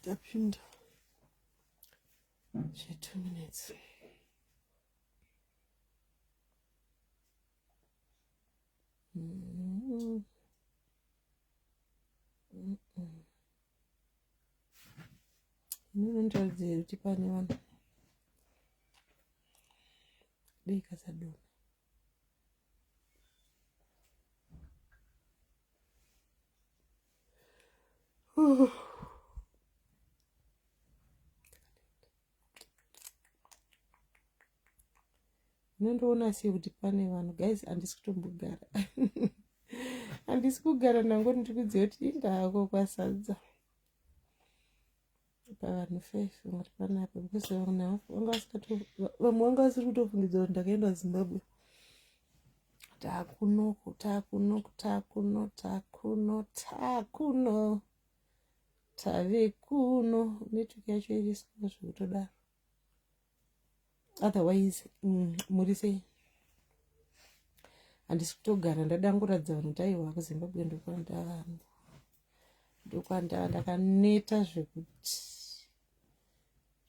Tapinda zve 2 minutes. Inondiratidza here kuti pane vanhu? Dei kasadona. Unondiona sei kuti pane vanhu? Guys, handisi kutombogara, handisi kugara. Ndangoti ndiri kudziva kuti indako kwasadza pavanhu 5 vari panapa, because vamwe vanga vasiri kutofungidzira kuti ndakaenda Zimbabwe. Takunoku, takunoku, takuno, takuno, takuno, tave kuno. Network yacho iri slow zvekutodaro. Otherwise muri sei? Handisi kutogara, ndadanguradza vanhu kuti aiwa, kuZimbabwe ndokwandava, ndokwandava. Ndakaneta zvekuti,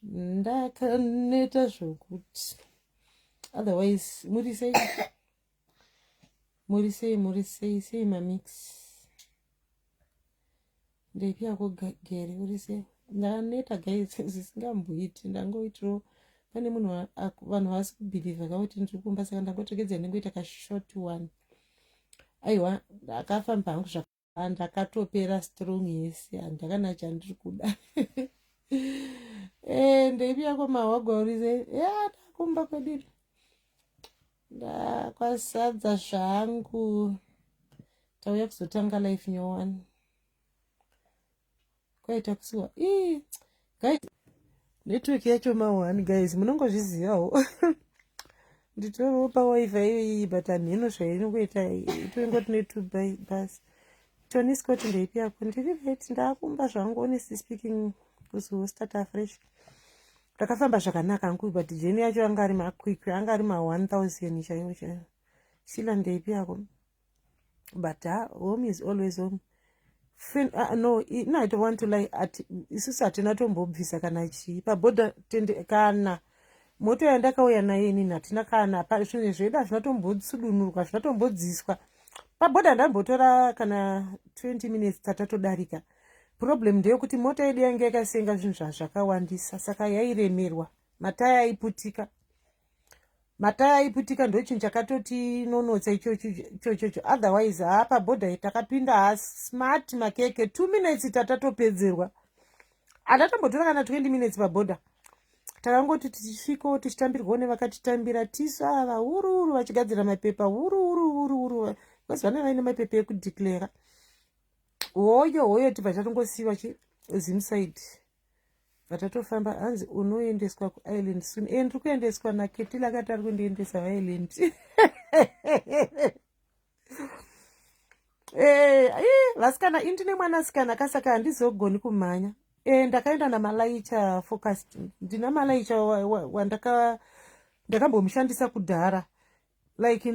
ndakaneta zvokuti. Otherwise muri sei? Muri sei? Muri sei sei? Mamix ndeipi yako gere? Uri sei? Ndakaneta guys, zvisingamboiti. Ndangoitiro pane munhu, vanhu havasi kubhilivha kakuti ndiri kumba, saka ndangotegedza, ndingoita kashort one. Aiwa, ndakafamba hangu, ndakatopera strong yese, handakana chandiri kuda. Ndeipi yako mahwagwa? Uri sei? Ya, ndakumba kwediri, ndakwasadza zvangu. Tauya kuzotanga life nyowani, kwaita kusiwa. Ii guys, network yacho ma1 guys, munongozvizivawo. Nditoriwo paWiFi iyoyi, but hamhino zvainongoita, itoingoti ne2 bus. Tony Scott, ndeipi yako? Ndiri right, ndakumba zvangu, honestly speaking, kuzostart afresh. Ndakafamba zvakanaka hangu, but journey yacho anga ari makwikwi, anga ari ma1000 chaiwo chaiwo. Shila, ndeipi yako? But home is always home. Fin, no, no, I don't want to lie. Isusu hatina tombobvisa kana chii pabhodha tende, kana moto yandakauya nayo inini hatina kana zvinhu zvedu hazvina tombotsudunurwa, hazvina tombodziswa pabhodha. Ndambotora kana 20 minutes tatatodarika. Problem ndeyekuti mota yedu yange yakasenga zvinhu zvazvakawandisa, saka yairemerwa, mataya aiputika, mataya aiputika. Ndo chinhu chakatoti nonotsa ichochocho. Otherwise haa, pabhodha takapinda ha smart makeke, 2 minutes tatatopedzerwa. Handatombotora kana 20 minutes pabhodha. Takangoti tichisvikawo, tichitambirwawo nevakatitambira tisu ava, hururu vachigadzira mapepa, huru huru huru huru, because vane vaine mapepa ekudeclara. Hoyo hoyo, tibva tatongosiyiwa chizimside, vatatofamba. Hanzi unoendeswa kuIreland soon. E, ndiri kuendeswa naketila, akati ari kundiendesa Ireland. Vasikana, indine mwanasikana kasaka handizogoni kumhanya. Ndakaenda namalaicha Focus, ndina malaicha wandaka ndakambomushandisa kudhara. Like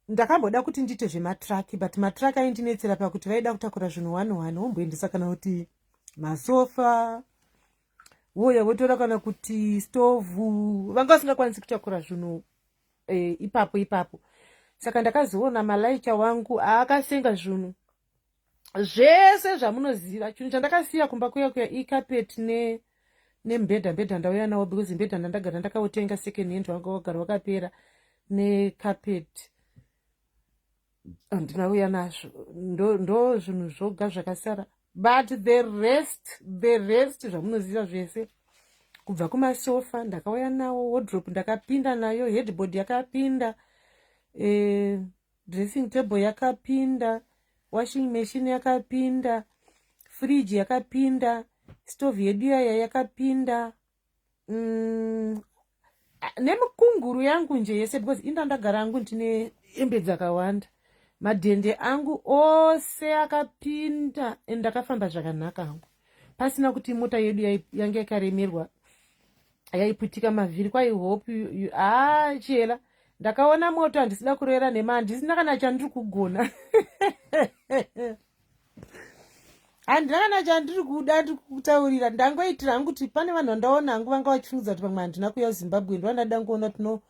ndakamboda kuti ndiite zvematraki, but matraki aindinetsera pakuti vaida kutakura zvinhu one one, womboendesa kana kuti masofa, voya votora kana kuti stovhu, vanga vasingakwanisi kutakura zvinhu ipapo ipapo. Saka ndakazoona malaicha wangu aakasenga zvinhu zvese zvamunoziva. Chinhu chandakasiya kumba kuya kuya icarpet ne nemubhedha. Mbedha ndauya nawo because mbedha ndandagara ndakautenga second hand, wanga wagara wakapera, necarpet handinauya nazvo. Ndo zvinhu zvoga zvakasara, but the rest zvamunoziva zvese, kubva kumasofa ndakauya nawo, wardrobe ndakapinda nayo, headboard yakapinda, dressing table yakapinda, washing machine yakapinda, fridge yakapinda, stove yedu yaya yakapinda, nemukunguru yangu nje yese, because inda ndagara angu ndine hembe dzakawanda, madhende angu ose akapinda, and ndakafamba zvakanaka hangu, pasina kuti mota yedu yange yakaremerwa, yaiputika mavhiri. Kwai hope haa chiyela, ndakaona moto, handisida kurera nhema, handisina kana chandiri kugona. Handina kana chandiri kuda, ndiri kutaurira, ndangoitira hangu kuti pane vanhu vandaona hangu vanga vachifungidza kuti pamwe handina kuuya kuZimbabwe. Ndovandada ngoona kuti no,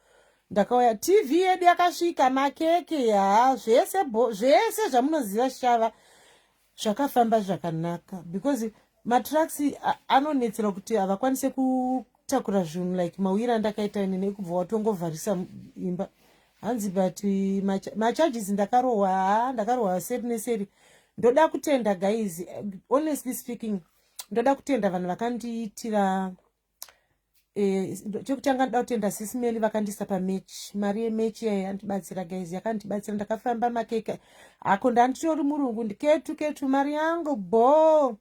ndakauya. TV yedu yakasvika, makeke, ha, zvese zvese zvamunoziva shava zvakafamba zvakanaka, because matrucks anonetsera kuti havakwanise kutakura zvinhu like mauyiro andakaita ini, nekubva watongovharisa imba. Hanzi but macharges ndakarohwa, ha, ndakarohwa seri neseri. Ndoda kutenda guys, honestly speaking, ndoda kutenda vanhu vakandiitira. Chekutanga ndoda kutenda Sisimeli vakandisa pamatch. Mari yematch yai yandibatsira guys, yakandibatsira. Ndakafamba makeke hako, ndanditori murungu, ndiketu ketu mari yangu bo,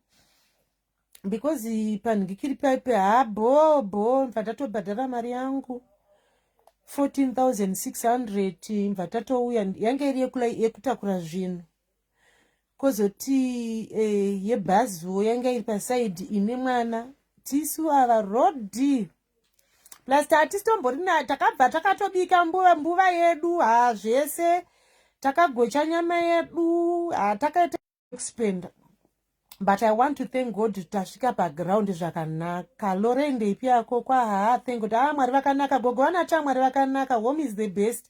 because panhikiri paipe, ha, bo bo, mbva ndatobhadhara mari yangu 14,600. Mbva tatouya, yange iri yekutakura zvinhu. Kwozoti yebhaziwo yanga iri pasaidi ine mwana. Tisu ava rodhi plus tatistomborina, takabva takatobika mbuva mbuva yedu, ha, zvese takagocha nyama yedu, ha, takaita expend. But I want to thank God, tasvika paground zvakanaka. Lorende ipi yako kwaha? Thank God. Ah, Mwari vakanaka. Gogo vanata, Mwari vakanaka. Home is the best,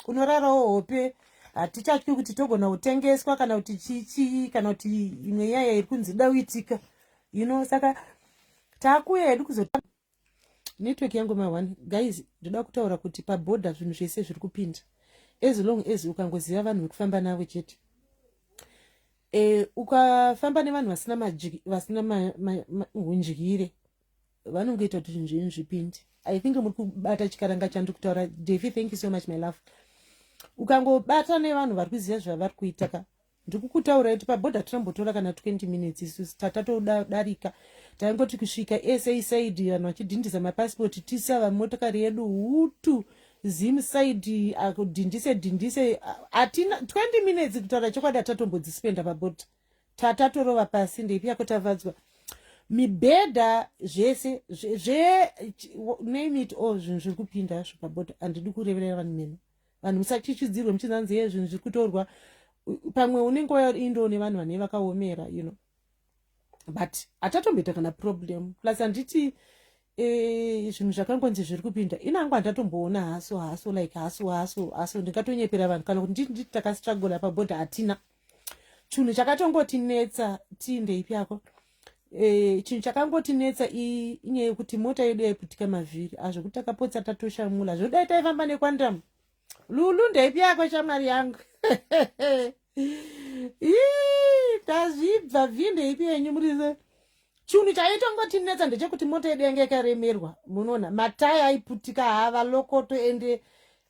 unorarawo hope. Hatichatyi kuti togona kutengeswa kana kuti chichii kana kuti imwe nyaya iri kunzi da kuitika. Saka taakuuya hedu kuzo network yangu ma1. Guys, ndoda kutaura kuti pabhodha zvinhu zvese zviri kupinda, as long as ukangoziva vanhu vekufamba navo chete. Ukafamba nevanhu vasina hundyire, vanongoita kuti zvinhu zvenyu zvipinde. I think muri kubata chikaranga chandiri kutaura. Davy, thank you so much, my love. Ukangobata nevanhu vari kuziva zvavari kuita ka, ndikukutaura kuti pabhodha tinombotora kana 20 minutes isusu tatatodarika. Taingoti kusvika SA side, vanhu vachidhindisa mapasipoti, tisava motokari yedu hutu Zim side, akudhindise dhindise, hatina 20 minutes. Kutaura chokwadi, hatatombodzispenda pabhodha, tatatorova pasi. Ndeipi yako tavadzwa mibhedha, zvese zve name it all, zvinhu zviri kupinda zvo pabhodha. Handidi kureverera vanhu meno. Vanhu musachichidzirwe muchinzanzi ye zvinhu zviri kutorwa. Pamwe unenge waindo nevanhu vane vakaomera, but hatatomboita kana problem. Plus handiti zvinhu zvakangonzi zviri kupinda, inangu handatomboona haso haso, like haso haso haso. Ndingatonyepera vanhu kana kuti nditi takastrugula pabhodha? Hatina chinhu chakatongotinetsa. Tii ndeipi yako? Chinhu chakangotinetsa inyaya yekuti mota yedu yaiputika mavhiri, azvokuti takapotsa tatoshamula. Zvodai taifamba neQuantum. Lulu, ndeipi yako shamwari yangu? Tazvibva vhi, ndeipi yenyu murise? Chinhu chaitongotinetsa ndechekuti mota yedu yange yakaremerwa. Munoona mataya aiputika, hava lokoto. Ende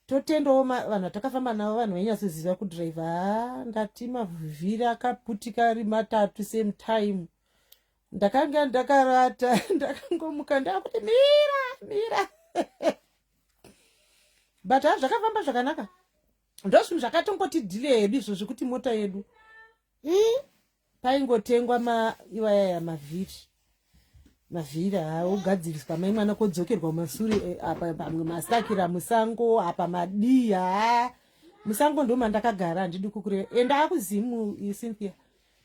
totendawo vanhu vatakafamba navo, vanhu vainyatsoziva kudhiraivha. Ha, ndati mavhiri akaputika ari matatu same time. Ndakanga ndakarata, ndakangomuka ndakuti mira mira, but ha, zvakafamba zvakanaka. Ndo zvinhu zvakatongoti delay yedu izvo zvekuti mota yedu paingotengwa maiwayaya mavhiri, mavhiri haogadziriswa mai mwana, kodzokerwa mumasure. Apa pamwe masakira musango, apa madii, haa, musango ndo mandakagara. Handidi kukureva e ndaakuzimu, Cynthia,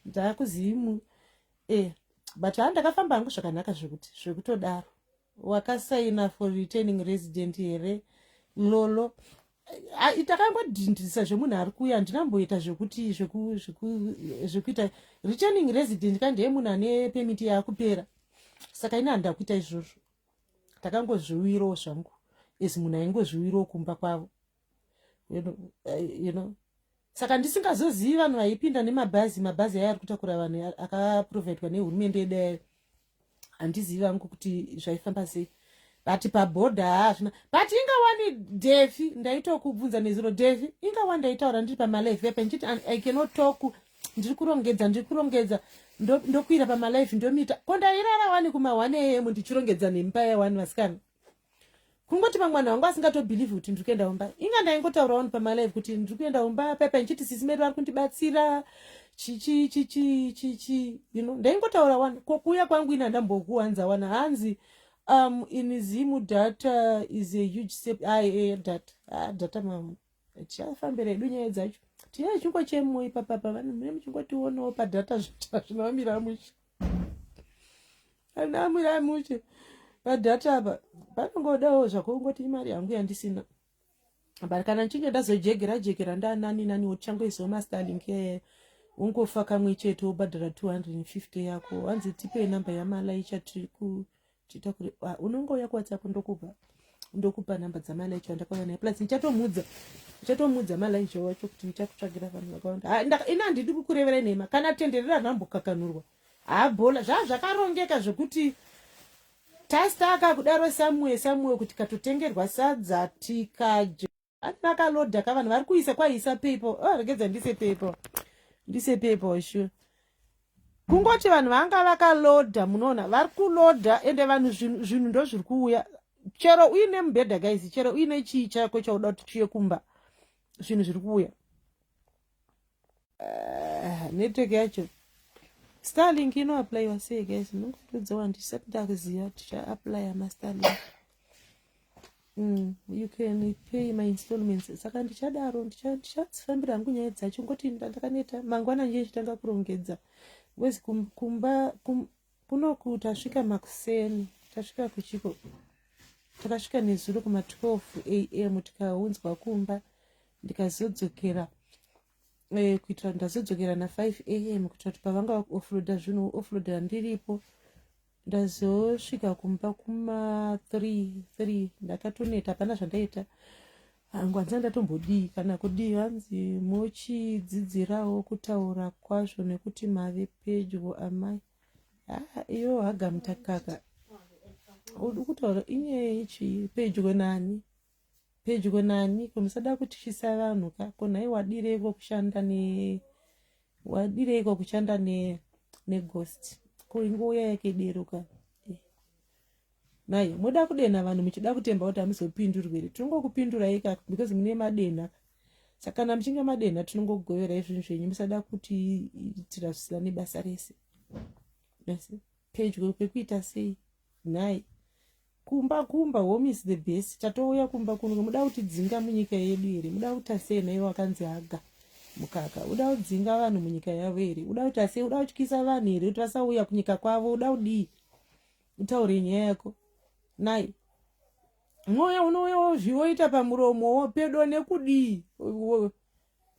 ndaakuzimu e, but ha, ndakafamba hangu zvakanaka zvekuti zvekutodaro. Wakasaina for returning resident here, Lolo? Takangodhindisa zvemunhu ari kuuya. Handinamboita zvekuti zvekuita returning resident kandi yemunhu ane permit yaakupera. Saka ini handida kuita izvozvo, takangozviwirawo zvangu as munhu aingozviwirawo kumba kwavo. Saka ndisingazozivi vanhu vaipinda nemabhazi, mabhazi aya ari kutakura vanhu akaprovhaidwa nehurumende yedu ayo, handizivi vangu kuti zvaifamba sei. But pabhodha hazvina. But ingawani Defi, ndaitokubvunza nezuro Defi, ingawani ndaitaura ndiri pamalive pepe ndichiti I cannot talk, ndiri kurongedza, ndiri kurongedza, ndokwira pamalive ndomita ko. Ndairara wani kuma1 am ndichirongedza nemba yawani vasikana. Kungoti vamwe vanhu vangu vasingatobhilivhi kuti ndiri kuenda kumba, inga ndaingotaura wani pamalive kuti ndiri kuenda kumba pepe ndichiti sisi medu vari kundibatsira chichi chichi chichi. Ndaingotaura wani kokuuya kwangu ini handambokuwanza wana. Hanzi in Zimu data is a huge step. Ai, data, ah, data mam tichafambira hedu nyaya dzacho. Tine chingochemo ipapapa, vanhu mune muchingotionawo padata zvinomira mushe, anamira mushe padata apa. Panongodawo zvako ungoti imari yangu yandisina, but kana ndichinge ndazojegera jegera ndanani naniwo, tichangoisawo maStarlink. Ungofa kamwe chete wobhadhara 250 yako. Hanzi tipei namba yamalaicha tiri kuchiita kuri. Ah, unongouya kuWhatsApp, ndokupa namba dzamalaicha wandakauya naye. Plus ndichatomudza malaicha wacho kuti ndichakutsvagira vanhu vakawanda. Ina handidi kukureverai nhema. Kana tenderera rambokakanurwa habhola, zvaa zvakarongeka zvekuti tastaka kudaro samwe samwe kuti katotengerwa sadza tikadya. Akalodha ka, vanhu vari kuisa kwaisa PayPal. Oh, regedza ndise PayPal, ndise PayPal sure. Kungoti vanhu vanga vakalodha, munoona vari kulodha, ende vanhu zvinhu ndo zviri kuuya. Chero uine mubhedha guys, chero uine chii chako chauda kuti chiye kumba, zvinhu zviri kuuya. Network yacho, Starlink inoapplywa sei guys? Munongotudzawo, handisati ndakuziva. Tichaapplya maStarlink. You can pay my installments. Saka ndichadaro, ndichadzifambira hangu nyaya dzacho. Ngoti ndakaneta, mangwana ndiye chitanga kurongedza because kumba kunoku tasvika makuseni, tasvika kuchiko, takasvika nezuro kuma12 am, tikaunzwa kumba. Ndikazodzokera kuitira ndazodzokera na5 am kuitira kuti pavanga offloada zvinhu, offloada ndiripo. Ndazosvika kumba kuma3 3, ndakatoneta, hapana zvandaita hangu, handisati ndatombodii kana kudii. Hanzi mochidzidzirawo kutaura kwazvo nekuti mave pedyo amai. Ah, iyo haga mutakaka uri kutaura inyaya yechii? Pedyo nani? Pedyo nani? Ko musada kutyisa vanhu ka. Ko nhai, wadireiko kushanda ne wadireiko kushanda ne neghost? Ko ingouya yake dero ka. Nai muda kudenha vanhu muchida kutemba kuti hamuzopindurwi here? Tinongokupindurai ka because mune madenha. Saka kana muchinge madenha, tinongogoverai zvinhu zvenyu. Musada kutiitira zvisina nebasa rese. Pedyo kwekuita sei nhai? Kumba kumba, home is the best. Tatouya kumba kuno, muda kutidzinga munyika yedu here? Muda kuita sei naiwe wakanzi haga mukaka? Uda kudzinga vanhu munyika yavo here? Uda kuita sei? Uda kutyisa vanhu here kuti vasauya kunyika kwavo? Uda kudii? Utaure nyaya yako nai. Mwoyo unouya wozviwoita pamuromo pedo nekudii?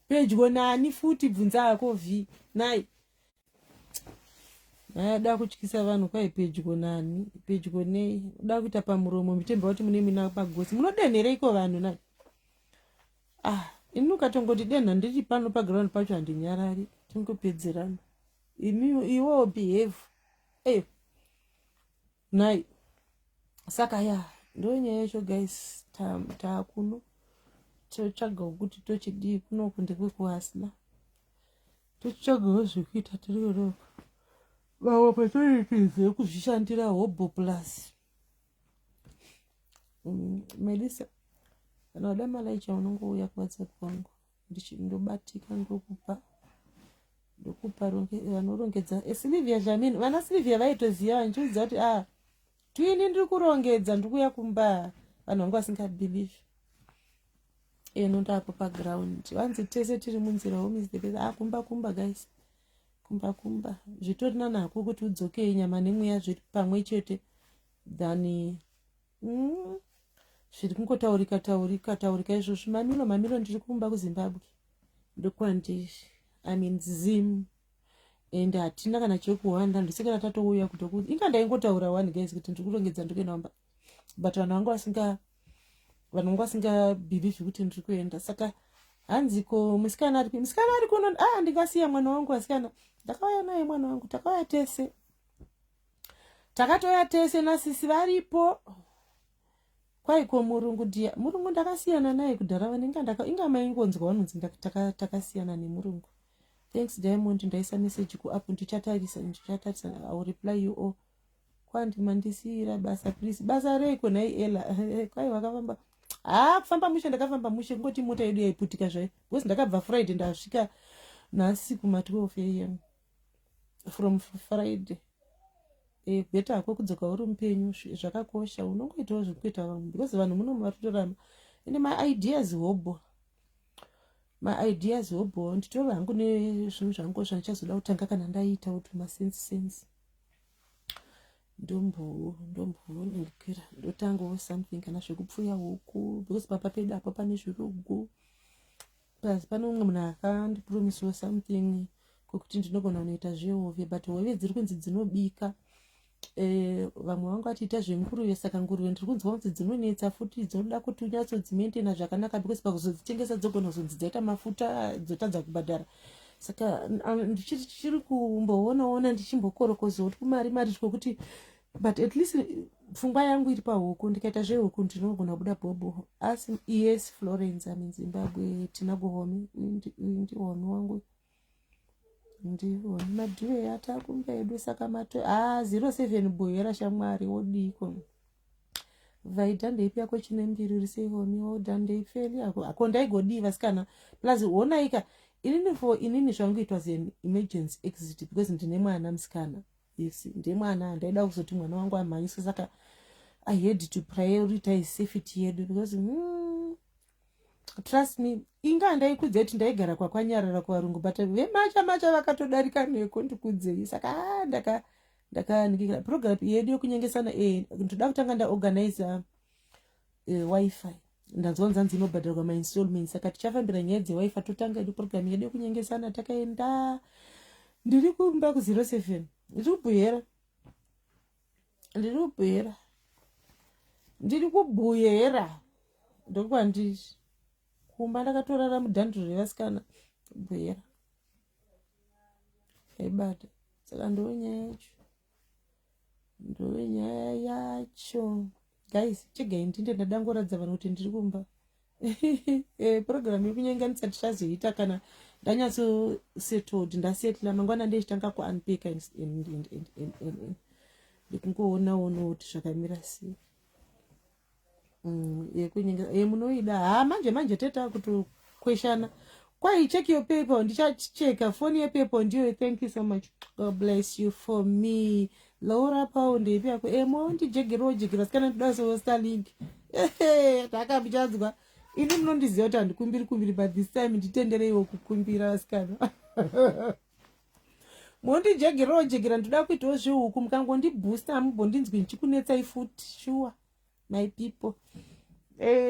Pedyo nani futi? Bvunza ako v nai. Ada kutyisa vanhu kwai pedyo nani? Pedyo nei? Uda kuita pamuromo muchitemba kuti mune mina pagosi, munodenhereiko vanhu nai? Ah, ini ukatongoti denha ndiri pano paground pacho handinyarari, tingopedzerana. Imi iwewo behave eyo nai. Saka ya, ndo nyaya yacho guys. Taakuno, totsvagawo kuti tochidii kunoku, ndekwekuhasla, tochitsvagawo zvekuita tiri kunoko. Vamwe opportunities yekuzvishandira hobo plus. Melissa, kana wada malaicha unongouya kuWhatsApp kwangu, ndobatika, ndokupa vanorongedza. Silivia Dlamini, vana Silivia vaitoziva, vanchiudza kuti a ah, twini ndiri kurongedza, ndiri kuuya kumba. Vanhu vangu vasingabelieve eno ndapo paground. Vanzi tese tiri munzira, home is the best. Ah, kumba kumba guys, kumba kumba zvitori nanako kuti udzokei nyama nemweya zviri pamwe chete than zviri kungotaurika taurika taurika izvozvi. Mamilo mamilo, ndiri kumba kuZimbabwe, ndokwandiri. I mean Zim, and hatina kana chekuhwanda, ndosekera tatouya kutoku. Inga ndaingotaura one guys kuti ndiri kurongedza, ndiri kuenda kumba, but vanhu vangu vasingabelieve kuti ndiri kuenda. Saka hanzi ko musikana ari, musikana ari kuno? Ah, ndingasiya mwana wangu? Asikana, ndakauya naye mwana wangu, takauya tese, takatoya tese nasisi varipo. Kwaiko murungu dia, murungu ndakasiyana naye kudhara. Vanenge inga maingonzwa vanonzi takasiyana nemurungu. Thanks Diamond, ndaisa message kuapp, ndichatarisa, ndichatarisa. I will reply you all. Kwandi mandisiyira basa please. Basa reiko nhai Ela? Kwai wakafamba? Ha, kufamba mushe, ndakafamba mushe. Kungoti mota yedu yaiputika zvayo because ndakabva Friday, ndasvika nhasi kuma12 am from Friday. Better hako kudzoka uri mupenyu, zvakakosha. Unongoitawo zvekuita vamwe because vanhu muno vari kutorama ine maideas hobo. Maideas hobho, nditori hangu nezvinhu zvangu zvandichazoda kutanga kana ndaita kuti masense sense. Ndomboonekera, ndotangawo something kana zvekupfuya huku, because papa pedu apa pane zvirugu. Plus pane umwe munhu akandipromisiwa something kwekuti ndinogona kunoita zvehove, but hove dziri kunzi dzinobika. Vamwe vangu vatiita zvenguruve, saka nguruve ndiri kunzwa kunzi dzinonetsa futi, dzinoda kuti unyatsodzimaintaina zvakanaka, because pakuzodzitengesa dzogona kuzonzi dzaita mafuta, dzotadza kubhadhara. Saka ndichiri kumboonaona, ndichimbokorokozawo kuti kumari mari twokuti, but at least pfungwa yangu iri pahuku. Ndikaita zvehuku ndinogona kubuda bhobho. Asi yes, Florence, am in Zimbabwe. Tina kuhomi, uyu ndihomi wangu, ndihoni madhuve atakumba edu. Saka mato ha 07 Buhera, shamwari, wodiko vaita ndeipi yako chine mbiri uri sei homi woda ndeifeli ako ndaigodii vasikana? Plus honaika, inini, for inini zvangu it was an emergency exit because ndine mwana musikana. Yes, ndine mwana, handaida kuzoti mwana wangu amhanyiswe, saka I had to prioritize safety yedu because trust me, inga handaikudze kuti ndaigara kwakwanyarara kuvarungu, but vemacha macha vakatodarika neko, ndikudzei. Saka ah, ndakanikira program yedu yokunyengesana. Ndoda kutanga ndaorganiza WiFi. Ndanzwa nzanzi inobhadharwa mainstallment, saka tichafambira nyaya dzeWiFi, totanga yedu program yedu yokunyengesana. Takaenda, ndiri kumba ku07, ndiri kuBuhera, ndiri kuBuhera, ndiri kuBuhera, ndokwandiri kumba. Ndakatorara mudhandiro revasikana Buhera aibata. Saka ndo nyaya yacho, ndo nyaya yacho guys. Chegai ndinde ndadangoratidza vanhu kuti ndiri kumba. Program yekunyenganisa tichazoita kana ndanyatsosettled, ndasetla. Mangwana ndechitanga kuunpacka ndikungoonaono kuti zvakamira sei. Yekunyenga munoida ha manje manje teta kutokweshana kwai check your PayPal. Ndichacheka foni yePayPal ndiyo. Thank you so much, God bless you for me. Laura Paul, ndeipi yako? Mondijegerawo jegera sikana, ndoda so Starlink. Takamuchadzwa ini, munondiziva kuti handikumbiri kumbiri, but this time nditendereiwo kukumbira vasikana. Mondijegerawo jegera, ndoda kuitawo zvehuku. Mukangondiboosta hamumbondinzwi ndichikunetsai futi, sure, my people.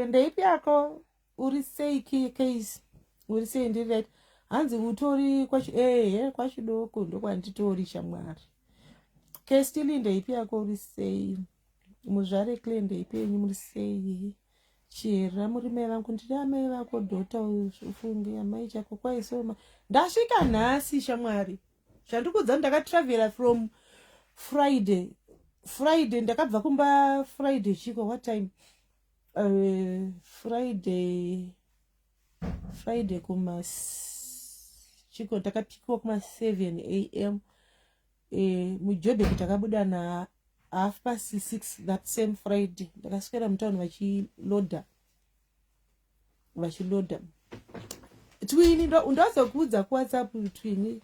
Ndeipi yako, uri sei? Case uri sei? Ndiri right. Hanzi utori ehe, kwachidoko ndokwanditori, shamwari. Kestili, ndeipi yako, uri sei? Muzvare Clay, ndeipi yenyu, muri sei? Chera muri mai vangu, ndiri amai vako, dhota, ufunge amai chako kwaisoma. Ndasvika nhasi, shamwari. Zvandikudza, ndakatravhera from Friday. Friday ndakabva kumba. Friday chiko, what time? Friday kuma chiko takapikiwa kuma 7 am. MuJobek takabuda na 6:30 that same Friday. Ndakaswera mutauni vachiloda, vachiloda. Twini, ndozokuudza kuWhatsApp. Twini,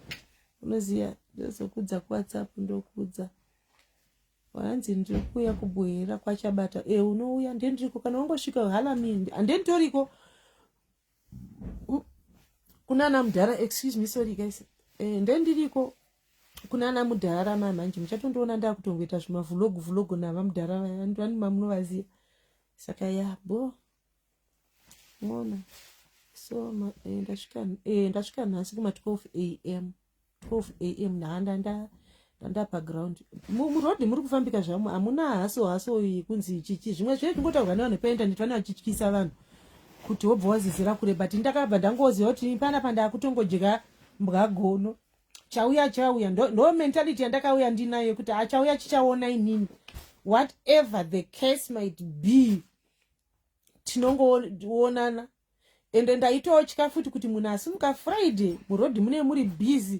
unoziva, ndozokuudza kuWhatsApp, ndokuudza. Hanzi ndiri kuuya kuBuhera kwachabata. Unouya, ndendiriko. Kana wangosvika halami, handenditoriko kunana mudhara. Excuse me, sorry guys. Ndendiriko kunana mudhara mamanje, muchatondiona ndakutongoita zvimavlog vlog nava mudhara vani mamunovaziva. Saka ya bo mona so ndasvika nhasi kuma12 am, 12 am nhanda ndanda paground. Murodhi muri kufambika zvamo, hamuna haso haso yekunzi chichi. Zvimwe zve zvingotaurwa nevanhu painternet, vane vachityisa vanhu kuti wobva wazizira kure, but ndakabva ndangoziva kuti panapa ndakutongodya mbwagono. Chauya chauya, ndo mentality yandakauya ndinayo kuti achauya chichaona inini. Whatever the case might be, tinongoonana. Ende ndaitotya futi kuti munhu asimuka Friday, murodhi mune muri busy.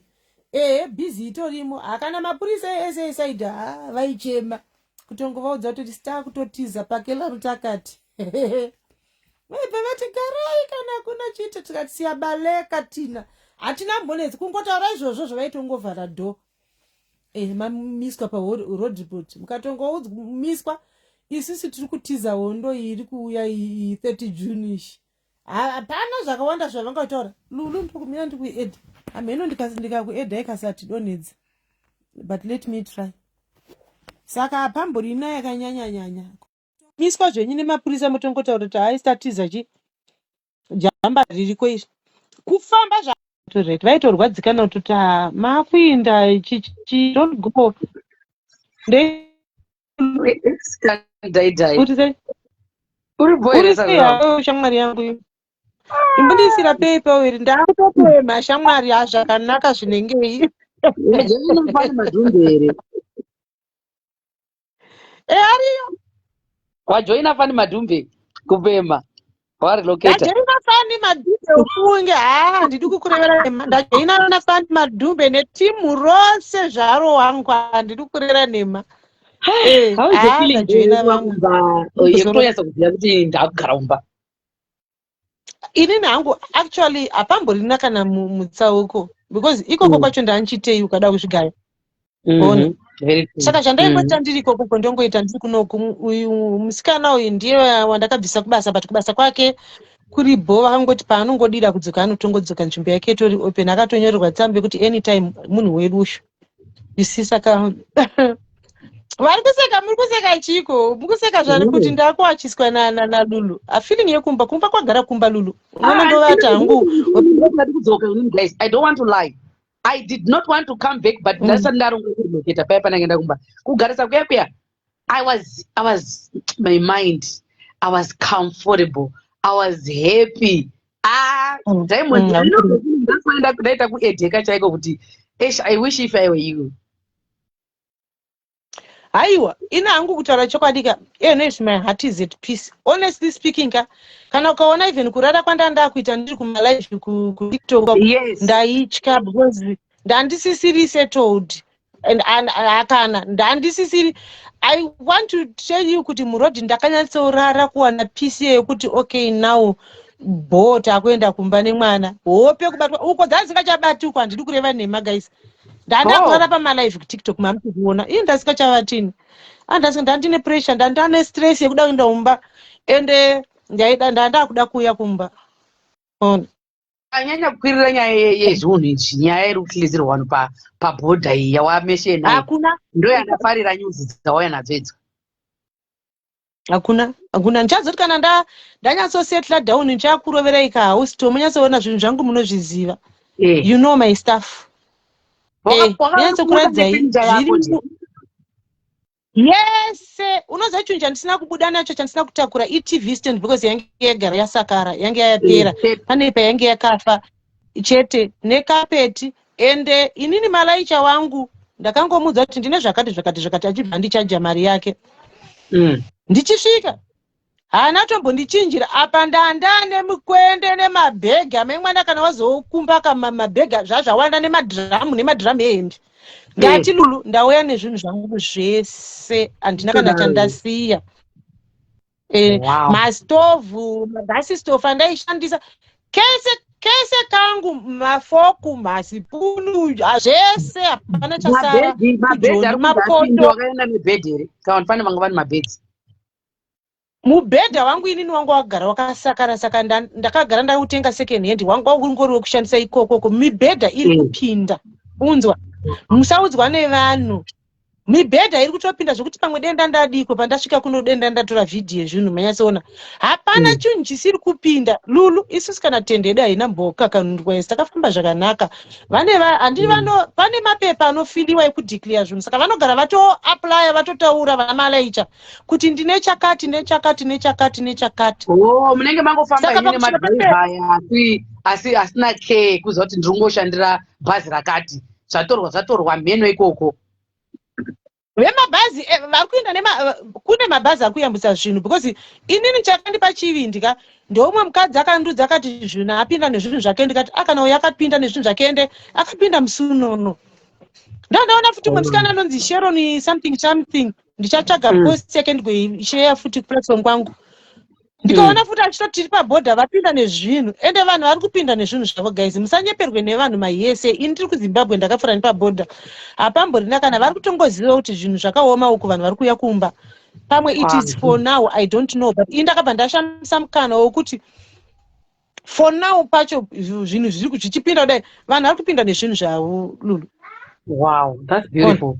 Ehe, busy itorimo, hakana mapurisa ese esaidi ha vaichema kutongovaudza kuti sita kutotiza pakela rutakati. Vaibva vati garai kana kuna chiti, tikati siyabaleka tina hatina mbonetsi. Kungotaura izvozvo zvavaitongovhara do. Mamiswa paroadport, mukatongoumiswa, isusu tiri kutiza hondo iri kuuya iyi 30 June ishi. Hapana zvakawanda zvavangataura. Lulu, ndokumira ndikuadda. Hameno ndikakuadda ikasati donhedza, but let me try. Saka hapamborina yakanyanyanyanya miswa zvenyu nemapurisa. Motongotaura kuti haisitatiza chi jamba ririko izvi kufamba zvatorete. Vaitorwadzikana kutoti, "Ah, maakuinda chichi, don't go." Daidai. Kuti sei? Uri boy. Uri sei hayo, shamwari yangu? Imbondisira PayPal iri, ndakutopema shamwari. Hazvakanaka zvinengei. Pane madhumbe here? E, ariyo. Wajoina Fani Madhumbe kupema warelocata? Ndajoina Fani Madhumbe ufunge. Haa, handidi kukurevera nhema. Ndajoina naFani Madhumbe netimu rose zvaro. Wangu, handidi kukurevera nhema. How is the Ah, feeling ndajoina vamwe. yekutonyatsa kuziva kuti ndakugara kumba? Inini hangu actually hapamborina kana mutsauko because ikoko kwacho ndanchitei ukada kuzvigaya? Ona. Very true. Saka zvandaingoita ndiri ikoko ndongoita ndiri kunoku. Uyu musikana uyu ndiye wandakabvisa kubasa, but kubasa kwake kuri bho. Vakangoti paanongodira kudzoka anotongodzoka, nzvimbo yake itori open. Akatonyorerwa tsamba yekuti anytime munhu wedu ushu, you see. Saka vari kuseka, muri kuseka chiko? Muri kuseka zvari kuti ndakuachiswa naLulu. Afeeling yekumba, kumba kwagara kumba, Lulu. Unoona, ndovata hangu. Ndati kudzoka inini, guys, I don't want to lie, I did not want to come back, but ndasati ndaronga kurelocata paya panange kumba kugarisa kuya kuya. I was my mind, I was comfortable, I was happy. Ah, Diamond, that's why ndaita kuedheka chaiko kuti esh, I wish if I were you. Haiwa, ina hangu kutaura chokwadi ka, iyeno my heart is at peace, honestly speaking ka. Kana ukaona even kurara kwandanda kuita ndiri kumalive kuTikTok, ndaitya because ndandisisiri settled and akana ndandisisiri. I want to tell you kuti murodhi ndakanyatsorara kuwana peace yekuti okay, now bo takuenda kumba nemwana. Hope kubatwa uko dzasingachabati uko, handidi kureva nhema, guys. Ndandakurara pamalive kuTikTok, mamuti kuona ii ndasikachavatini. Ndandine pressure, ndandane stress yekuda kuenda kumba, ende ndaida ndandakuda kuuya kumba. Ona. Anyanya kukwirira nyaya yezviunhu izvi, nyaya iri kuhlizirwa vanhu pabhodha iyi yawameshena. Hakuna. Ndo yandafarira, news dzawauya nadzo idzo. Hakuna, hakuna. Ndichazoti kana ndanyatsosettle down, ndichakuroverai kahouse tour, munyatsoona zvinhu zvangu, munozviziva. You know my stuff. Nyatsokuradzai. Zviri yese. Unoziva chinhu chandisina kubuda nacho, chandisina kutakura, iTV stand, because yange yagara yasakara, yange yapera. Pane payange yakafa chete nekapeti. Ende inini malaicha wangu ndakangomudza kuti ndine zvakati zvakati zvakati, achibva andichaja mari yake. Ndichisvika haana tombondichinjira. Apa ndandane mukwende nemabhegi amai mwana, kana wazokumba mabhegi zvazvawanda, nemadhiramu nemadhiramu ehembe. Ndati, "Lulu, ndauya nezvinhu zvangu zvese, handina kana chandasiya." Mastovhu, magasi stove andaishandisa kese kese kangu, mafoku, masipunu, zvese, hapana chasara. Mabhedhi? Mapoto. Wakaenda nebhedhi here, kana kuti pane vanga vane mabhedhi? Mubhedha wangu inini wangu wagara wakasakara, saka ndakagara ndautenga second hand. Wangu ungori wekushandisa ikokoko. Mibhedha iri kupinda, unzwa, musaudzwa nevanhu, mibhedha iri kutopinda zvokuti pamwe denda ndadiko pandasvika kuno, denda ndatora vhidhiyo yezvinhu, manyatsoona hapana chinhu chisiri kupinda, Lulu. Isusu kana tende yedu haina mbokakanurwa, isi takafamba zvakanaka. Vane handii vano pane mapepa anofiliwa ekudeclare zvinhu, saka vanogara vatoapplya, vatotaura vana malaicha kuti ndine chakati nechakati nechakati nechakati. Oh, munenge mangofamba Saka imi pakusvika nemadhiraivha aya, asi asina care kuziva kuti ndiri kungoshandira bhazi rakati, zvatorwa zvatorwa mheno ikoko. Vemabhazi vari kuenda kune mabhazi ari kuyambutsa zvinhu, because inini chakandipa chivindi ka, ndoumwe mukadzi akandudza akati zvinhu apinda nezvinhu zvake. Ndikati akana uyo akapinda nezvinhu zvake, ende akapinda musunono. Ndandaona futi umwe musikana anonzi Sharon something something, ndichatsvaga post yake ndigoishare futi kuplatform kwangu. Ndikaona futi achitoti tiri pabhodha, vapinda nezvinhu. Ende vanhu vari kupinda nezvinhu zvavo, guys, musanyeperwe nevanhu mayese. Ini ndiri kuZimbabwe, ndakapfuura nepabhodha, hapamborina kana. Vari kutongoziva kuti zvinhu zvakaoma uku, vanhu vari kuuya kumba. Pamwe it is for now, I don't know, but ini ndakabva ndashandisa mukana wokuti For now pacho zvinhu zviri zvichipinda kudai, vanhu vari kupinda nezvinhu zvavo, Lulu. Wow, that's beautiful.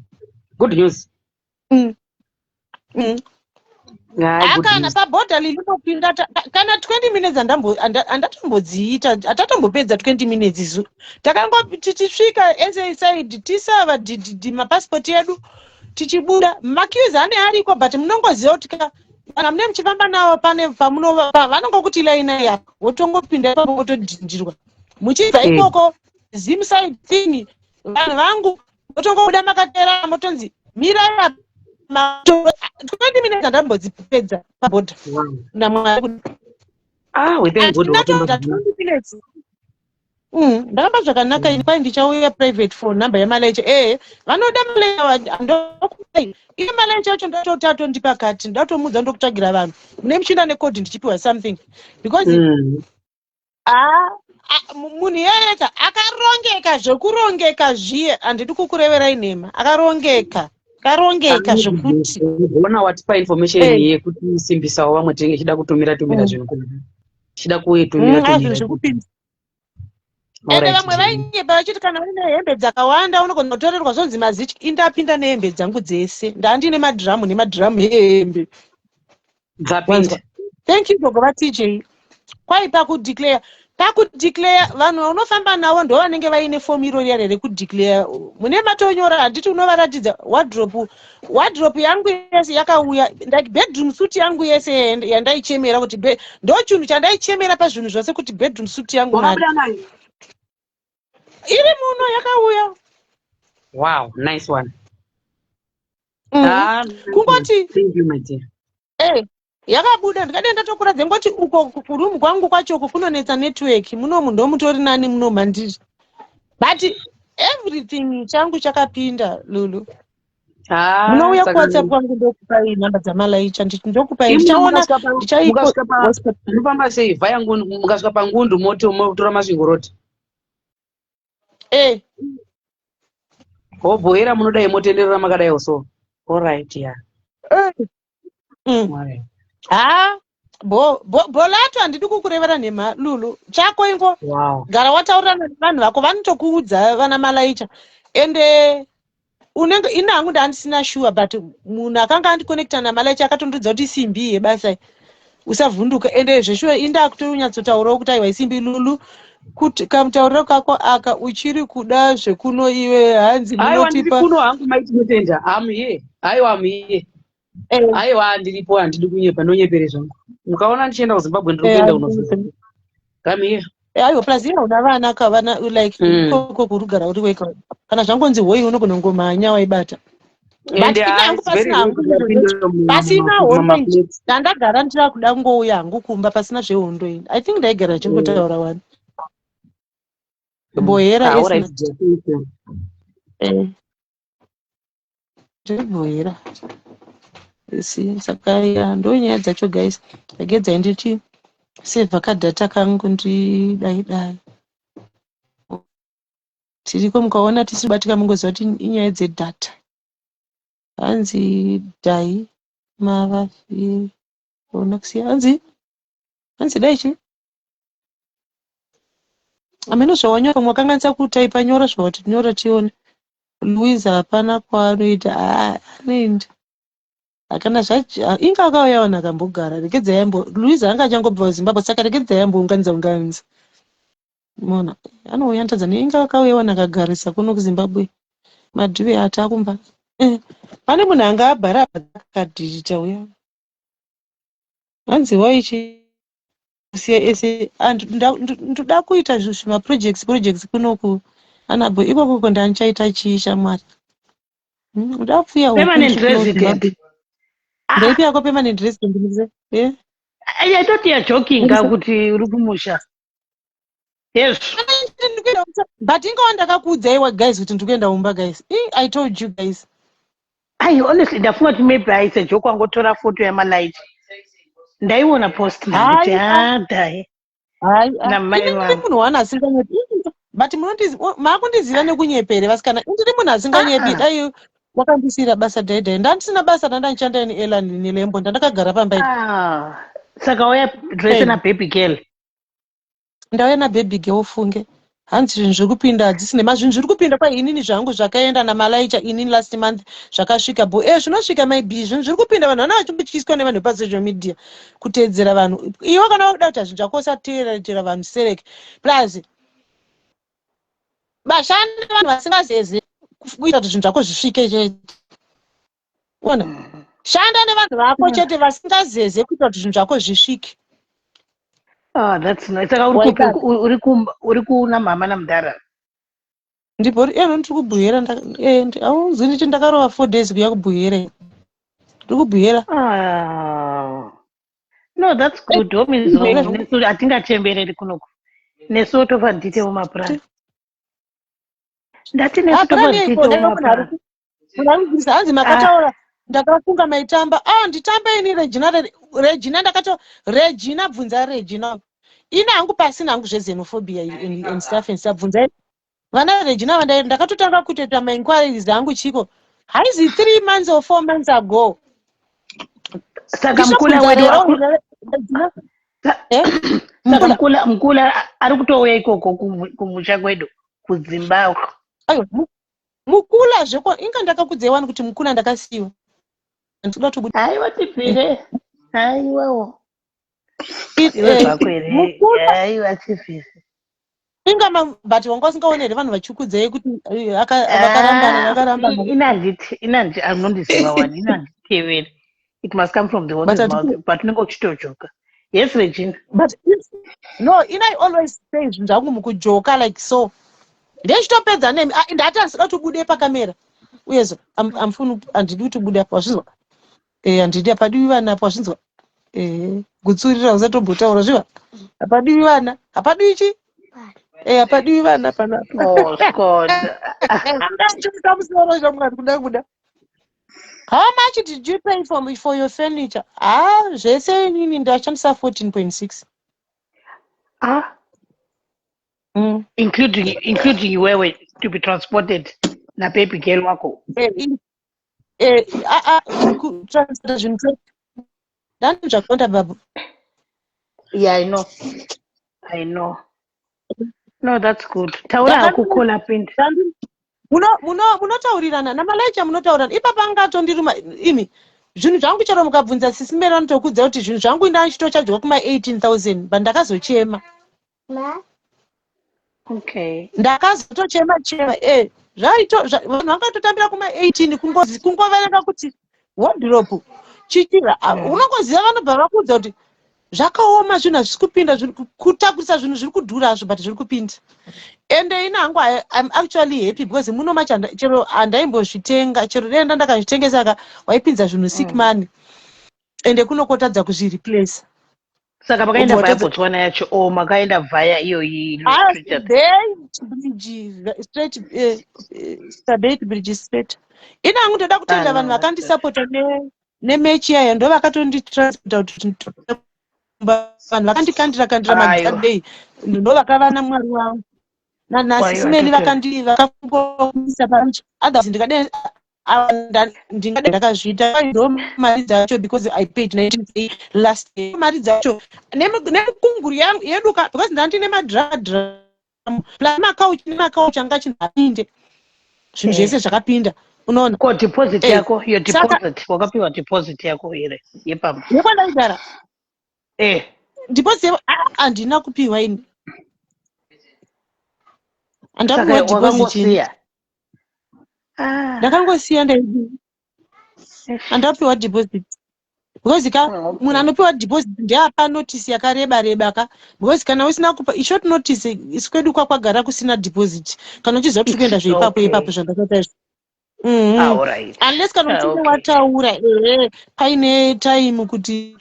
Good news. Ah, good Akana news. Pabhodha lilipopinda kana 20 minutes handatombodziita, hatatombopedza 20 minutes isu. Takangoti tichisvika SA side, tisava mapasipoti edu, tichibuda, maqueues ane ariko, but munongoziva kuti kana mune muchifamba navo, pane pamunova vanongokuti laina yako, wotongopinda ipapo, wotodhindirwa muchibva ikoko. Zim side thing, vanhu vangu, motongobuda makateerana, motonzi mirai apa. 20 minutes handambodzipedza pabhodha. Namwari. Ah, we thank God. Handina Wafamba. 20 minutes. Ndakamba zvakanaka ini. Kwai ndichauya private phone number yamalaicha. Ehe, vanoda malaicha, ndokupai iye malaicha acho. Ndatoti atondipa kati, ndatomudza, ndokutsvagira vanhu mune muchinda nekodhi, ndichipiwa something because ah, ah, munhu iyeyeka akarongeka zvekurongeka zviye. Handidi kukureverai nhema, akarongeka, akarongeka zvekuti Ona, watipa information yekuti simbisawo vamwe tinenge tichida kutumira tumira zvinhu kuna, tichida kuitumira Ah, zvinhu tumira. zvekupinda. Ende Alright, vamwe Jenny. vainyepa vachiti kana uine hembe dzakawanda unogona kutorerwa, zvonzi mazityi. Indapinda nehembe dzangu dzese, ndandine madhiramu nemadhiramu ehembe. Dzapinda. Wanzwa? Thank you, gogo vaTJ. Kwai pakudeclare, pakudeclare vanhu vaunofamba navo ndo vanenge vaine fomu iro riya rekudeclare, mune matonyora, handiti? Unovaratidza wardrobe. Wardrobe yangu yese yakauya, like bedroom suit yangu yese yandaichemera kuti ndo chinhu chandaichemera pazvinhu zvose, kuti bedroom suit yangu, Mwari. Wakabuda nayo? Iri muno, yakauya. Wow, nice one. Ah, Kungoti thank you, my dear. Yakabuda, ndikadai ndatokuradza ngoti uko kurumu kwangu kwacho uko kunonetsa network. Munomu ndomutori nani muno mandiri, but everything changu chakapinda, Lulu. Ah, Munouya saka kuWhatsApp kwangu, ndokupai nhamba dzamalaicha, ndokupai. Imi Ndichaona mukasvika munofamba sei vhaya Ngundu? Mukasvika paNgundu motora Masvingo Road. Hobhoera munodai motenderera makadai so. Alright, yeah. Alright. Ha, bolato, handidi kukurevera nhema, Lulu. Chako ingo gara wataurirana nevanhu vako, vanotokuudza vana malaicha. Ende unenge ini hangu ndandisina sure, but munhu akanga andiconnecta namalaicha akatondiudza kuti isimbi yebasa, usavhunduka. Ende zveshuwa indakutonyatsotaurawo kuti aiwa, isimbi, Lulu. Kuti kamutauriro kako aka, uchiri kuda zvekuno iwe? Hanzi Aiwa, ndiri munotipa kuno hangu, maiti mutenda. I'm here. Aiwa, I'm here. Aiwa, ndiripo, handidi kunyepa, ndonyepere zvangu. Mukaona ndichienda kuZimbabwe, ndiri kuenda kunofa. I'm here. Aiwa, plus iye hauna vana ka, vana like ikoko kurugara uri wega, kana zvangonzi hoi, unogona kungomhanya waibata. But Ende ini hangu it's very pasina rare hangu kuti vapinde pasina hondo iyi, mumaflats. Ndandagara ndira kuda kungouya hangu kumba pasina zvehondo ini. I think ndaigara ndichingotaura wani Bohera. Ah, alright, Esma. dear, thank you. Ndiri si saka ya, ndo nyaya dzacho, guys. Regedzai ndichi sevha kadhata kangu, ndidai dai tiriko. Mukaona tisiri kubatika, mungoziva kuti inyaya dzedhata. Hanzi dai mavafiri ona kusiya, hanzi hanzi dai chi hameno zvawanyora, pamwe wakanganisa kutaipa. Nyora zvawati nyora tione. Louisa hapana kwaanoita. Ah, anoenda hakana inga akauya vanhu akambogara. Regedzai yambo, Louisa anga achangobva kuZimbabwe, saka regedzai yambounganidza unganidza mona anouya Tanzania. Inga akauya vanhu akagarisa kuno kuZimbabwe, madhuve atakumba. Pane munhu anga abhara akadhirita uya, hanzi waichi kusiya ese. Ndoda kuita zvimaprojects projects kunoku anabo ikokoko, ndandichaita chii, shamwari? Ndoda kupfuya huku. Permanent Ndiri kuno resident. kuZimbabwe. Ndeipi yako permanent resident? I thought you're joking ka, kuti uri kumusha. Yes. But ingawa ndakakuudzaiwa, guys, kuti ndiri kuenda umba, guys. I told you guys. Ai, honestly, ndafunga kuti maybe it's a joke, wangotora photo yamalight. Ndaiona post kuti Hai, ah, dai. Hai, ah, Namai ini ndiri vangu. munhu wani asinganyepi, but maakundiziva nekunyepere, vasikana. Ndiri munhu asinganyepi. Ah, ah. Dai wakandisiyira basa dhaidhai, ndandisina basa, randa ndichishanda neelan nelembo, ndandakagara pamba ipi. Ah. Saka uya dress na baby girl. Ndauya nababy girl funge. Hanzi zvinhu zviri kupinda hadzisi nema zvinhu zviri kupinda kwa inini zvangu zvakaenda namalaicha inini last month zvakasvika bo zvinosvika maybe zvinhu zviri kupinda. Vanhu vana vachimbotyiswa nevanhu vepasocial media kuteedzera vanhu. Iwe kana wakuda kuita zvinhu zvako, usateerera vanhu sereke. Plus bashanda vanhu vasingazeze kuita kuti zvinhu zvako zvisvike chete. Ona, shanda nevanhu vako chete vasingazeze kuita kuti zvinhu zvako zvisvike. Ah, that's nice. Saka uri kupi? Waita. Uri kuna mama namudhara? Ndibori eno, ndiri kuBuhera. Aunzi ndichi ndakarova 4 days kuya kuBuhera, ndiri kuBuhera. Ah. No, that's good. Home is home. Nesu hatingachembereri kunoku. Nesu tofa nditewo mapurani. Ndati nesu tofa Purani yeiko? nditewo mapurani. Munhu hanzi makataura, ndakafunga maitamba. Ah, nditamba ini Regina? Regina, ndakato Regina, bvunza Regina. Ini hangu pasina hangu zvexenophobia and stuff and stuff. Bvunzai vana Regina vandai. Ndakatotanga kutoita mainquiries angu chiko haizi 3 months or 4 months ago. Saka mukula Ndichobvunza wedu rero, Regina. Eh? Saka Mukula. Mukula ari kutouya ikoko kumusha kwedu kuZimbabwe? Aiwa, mukula zveko inga ndakakudzai wani kuti mukula ndakasiyiwa, ndikuda kutobuda. Aiwa, tibvire. Aiwawo. Iwe zvako here? Mukula. Aiwa, tibvire. Inga but wanga usingaoni here vanhu vachikudzai kuti vakarambana, vakarambana? Inanditi inandi anondiziva wani, inanditeveri. It must come from the horse's mouth, but unenge uchitojoka. Yes, Regina. But no, in I always say zvinhu zvangu mukujoka like so. Ndechitopedza nemi. Ah, ndati handisida kuti ubude pakamera uyezo amfuni, handidi kuti ubude apa, wazvinzwa? Handidi, hapadiwi vana apa, wazvinzwa? Gutsurira, usatombotaura zviva. Hapadiwi vana, hapadiwi chi hapadiwi vana panapa. Oh, God. Ndachisa musoro shamwari, kuda kuda. How much did you pay for your furniture? Ah, zvese inini ndashandisa 14.6. Ah. Including iwewe to be transported nababy girl wako? Ah, ah, kutransporta zvinhu ndani zvakaonda babu. Yeah, I know, I know. No, that's good. Taura hako, call pindi. Munotaurirana namalaicha, munotaurirana ipapa. Angatondiruma imi zvinhu zvangu chero mukabvunza sisi Meri vanotokudza kuti zvinhu zvangu ndachitochajwa kuma 18 000, but ndakazochema. Ndakazotochema chema. Zvaito vanhu vangatotambira kuma 18, kungoverenga kuti wardrobe chichira. Unongoziva vanobva vakuudza kuti zvakaoma, zvinhu hazvisi kupinda, kutakurisa zvinhu zviri kudhura hazvo, but zviri kupinda. Ende ini hangu I'm actually happy because muno macho chero handaimbozvitenga, chero denda ndakazvitengesa ka, waipinza zvinhu sick money, ende kunokotadza kuzvireplace. Saka makaenda via Botswana yacho o makaenda via iyoyi? Bridge straight, Beitbridge straight. Ini hangu ndoda kutenda vanhu vakandisapota nemechi yaya, ndo vakatonditransporta kuti vanhu vakandikandira kandira magadei, ndo vakava namwari wavo nanhasi simeni vakangoisa pachi. Otherwise ndingadai ndakazviita. Ndo mari dzacho, because I paid 19 last year, mari dzacho nemukunguru yedu ka, because ndandine madradram plus makauchi nemakauchi anga achinhapinde zvinhu zvese zvakapinda, unoona. Ko deposit yako, your deposit, wakapiwa deposit yako here yepamba? Yekwandaigara? Eh. Deposit handina kupiwa ini, handapiwa deposit ini. Ah. Ndakangosiya, ndaidi handapiwa deposit because ka munhu anopiwa deposit ndeapa notice yakareba reba ka, because kana usina kupa ishort notice, isu kwedu kwakwagara kusina deposit kana uchiziva kuti uri kuenda zveipapo ipapo zvandakaita izvo. Unless kana uchinge wataura ehe paine time kuti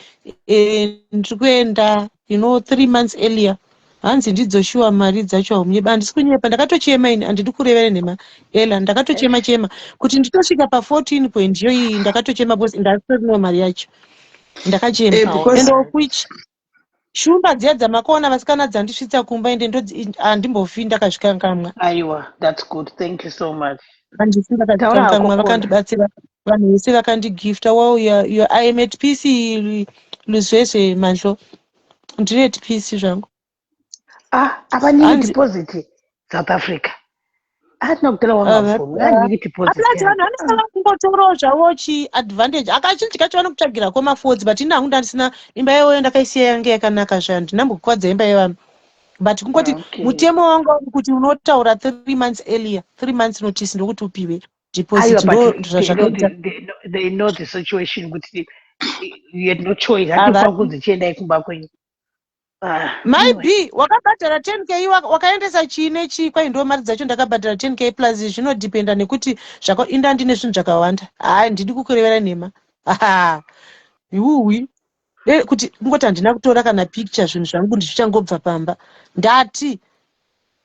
ndiri kuenda 3 months earlier. Hanzi ndidzo shuwa mari dzacho, haunyepa, handisi kunyepa. Ndakatochema ini, handidi kurevera nhema ela. Ndakatochema chema kuti nditosvika pa14 point yoiyi. Ndakatochema because ndasitorino mari yacho, ndakachema. And of which shumba dziya dzamakaona vasikana dzandisvitsa kumba, ende handimbofi ndakazvikangamwa. Aiwa, that's good, thank you so much. Handisi ndakazvikangamwa, vakandibatsira vanhu vese vakandigifta. Well, I am at peace. Luzwezwe mandlo, ndiri at peace zvangu. Ah, havaniki Hanzi deposit South Africa. Hatina kutera wangabvumi. Havaniki deposit Apulati vanhu yacho. vanosara kungotorawo zvavo chiadvantage. Akazhinji kacho vanokutsvagirako mafodzi, but ini hangu ndandisina imba iyoyo, ndakaisiya yange yakanaka zvayo, ndinambokukwadza imba yevanhu, but kungoti mutemo wanga uri kuti unotaura 3 months earlier, 3 months notice, ndokuti upiwe Aiwa, deposit. Ndo but they know zvazvakaita. They know the situation kuti you had no choice. Hatifa kunzi chiendai kumba kwenyu. Ah, anyway. Maybe wakabhadhara 10K, wakaendesa chii nechii, kwai ndo mari dzacho ndakabhadhara 10K plus. Zvinodhipenda nekuti inda ndine zvinhu zvakawanda. Hai, ndidi kukurevera nhema. Iuwi kuti kungoti handina kutora kana picture zvinhu zvangu ndichichangobva pamba. Ndati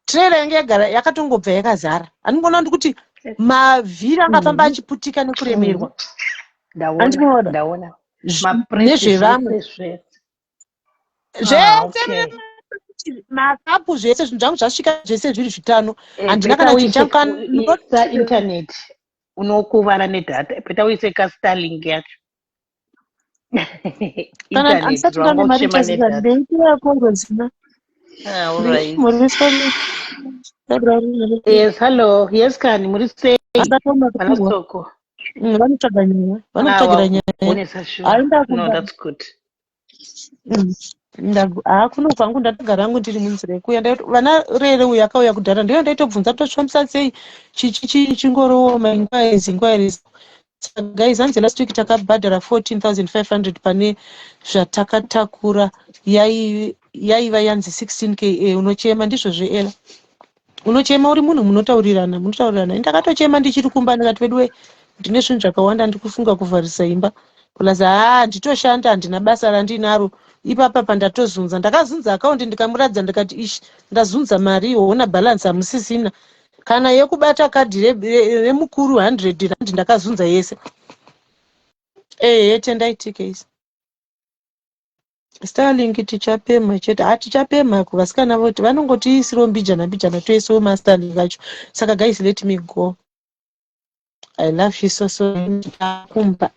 trailer yange yagara yakatongobva yakazara, andingoona ndikuti mavhiri angafamba achiputika nekuremerwa. Ndaona, Andinoona. ndaona. Mapresi Nezvevamwe zvese zvese. Ah, zvese, okay. makapu zvese, zvinhu zvangu zvasvika zvese zviri zvitano. Eh, Handina better kana chinhu uise changu kana isa internet, unokuvara nedata. Better uise kaStarlink yacho. Kana Internet handisati ndane mari rwangochema chazira nedata. ndeitiyako rozina. Ah, all right. Muriswa. Yes, hello. Yes, kani muri sei? Pana Soko. Vanotsvaga nyaya, Ah, vanotsvagira nyaya. wakugonesa sure. Hayi. No, that's good. Haa, kuno kwangu ndatogara hangu ndiri munzira yekuuya. Vana rere uyu akauya kudhara, ndiyo ndaitobvunza tosvambisa sei chingorowo mainquiries, inquiries. Saka guys, hanzi last week takabhadhara 14,500 pane zvatakatakura, yaiva yanzi 16K. Unochema, ndizvo zveela, unochema uri munhu, munotaurirana, munotaurirana. Ndakatochema ndichiri kumba, ndikati, "Veduwe, ndine zvinhu zvakawanda, ndikufunga kuvharisa imba." Plus haa, nditoshanda, handina basa randinaro ipapa. Pandatozunza, ndakazunza akaunti, ndikamuradza, ndikati, "Ishi, ndazunza mari, hona balance hamusisina kana yekubata kadhi remukuru 100 rand." Ndakazunza yese. Ehe, tendai TKs. Starlink tichapemha chete. Ha, tichapemha kuvasikana voti vanongotiisirawo mbijana mbijana, toisawo maStarlink acho. Saka guys, let me go. I love you so so. Kumba.